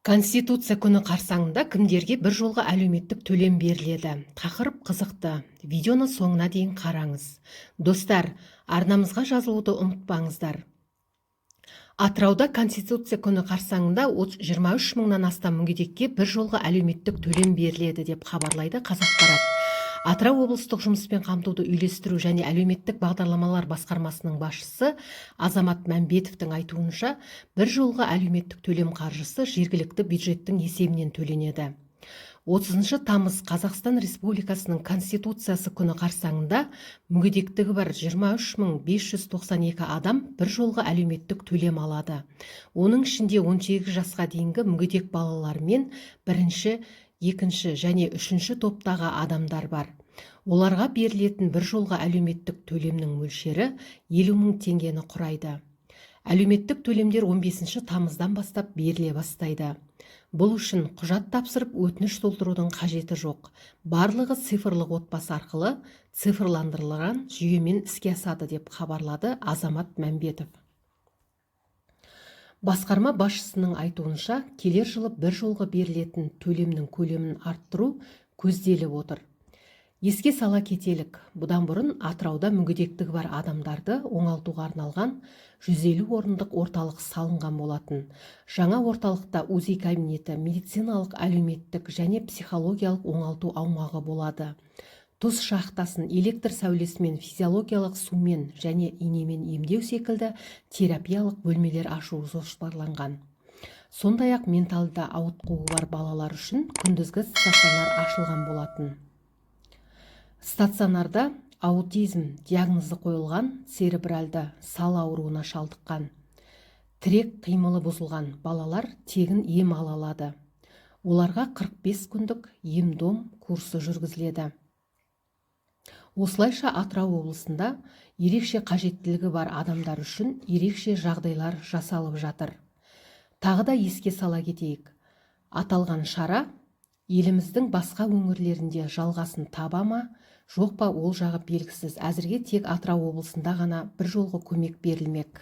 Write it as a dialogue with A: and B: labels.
A: Конституция күні қарсаңында кімдерге бір жолғы әлеуметтік төлем беріледі? Тақырып қызықты. Видеоны соңына дейін қараңыз. Достар, арнамызға жазылуды ұмытпаңыздар. Атырауда Конституция күні қарсаңында 23 мыңнан астам мүгедекке бір жолғы әлеуметтік төлем беріледі, деп хабарлайды «Қазақпарат». Атырау облыстық жұмыспен қамтуды үйлестіру және әлеуметтік бағдарламалар басқармасының басшысы Азамат Мәмбетовтің айтуынша, бір жолғы әлеуметтік төлем қаржысы жергілікті бюджеттің есебінен төленеді. 30 тамыз, Қазақстан Республикасының Конституциясы күні қарсаңында мүгедектігі бар 23 592 адам бір жолғы әлеуметтік төлем алады. Оның ішінде 18 жасқа дейінгі мүгедек балалар мен бірінші, екінші және үшінші топтағы адамдар бар. Оларға берілетін бір жолғы әлеуметтік төлемнің мөлшері 50 мың теңгені құрайды. Әлеуметтік төлемдер 15 тамыздан бастап беріле бастайды. Бұл үшін құжат тапсырып, өтініш толтырудың қажеті жоқ. Барлығы «Цифрлық отбасы» арқылы цифрландырылған жүйемен іске асады, деп хабарлады Азамат Мәмбетов. Басқарма басшысының айтуынша, келер жылы бір жолғы берілетін төлемнің көлемін арттыру көзделіп отыр. Еске сала кетелік, бұдан бұрын Атырауда мүгедектігі бар адамдарды оңалтуға арналған 150 орындық орталық салынған болатын. Жаңа орталықта УЗИ кабинеті, медициналық, әлеуметтік және психологиялық оңалту аумағы болады. Тұз шахтасын электр сәулесімен, физиологиялық сумен және инемен емдеу секілді терапиялық бөлмелер ашу жоспарланған. Сондай ақ менталды ауытқуы бар балалар үшін күндізгі стационар ашылған болатын. Стационарда аутизм диагнозы қойылған, церебральды сал ауруына шалдыққан, тірек қимылы бұзылған балалар тегін ем ала алады. Оларға 45 күндік ем-дом курсы жүргізіледі. Осылайша, Атырау облысында ерекше қажеттілігі бар адамдар үшін ерекше жағдайлар жасалып жатыр. Тағы да еске сала кетейік, аталған шара еліміздің басқа өңірлерінде жалғасын таба ма, жоқ па, ол жағы белгісіз. Әзірге тек Атырау облысында ғана бір жолғы көмек берілмек.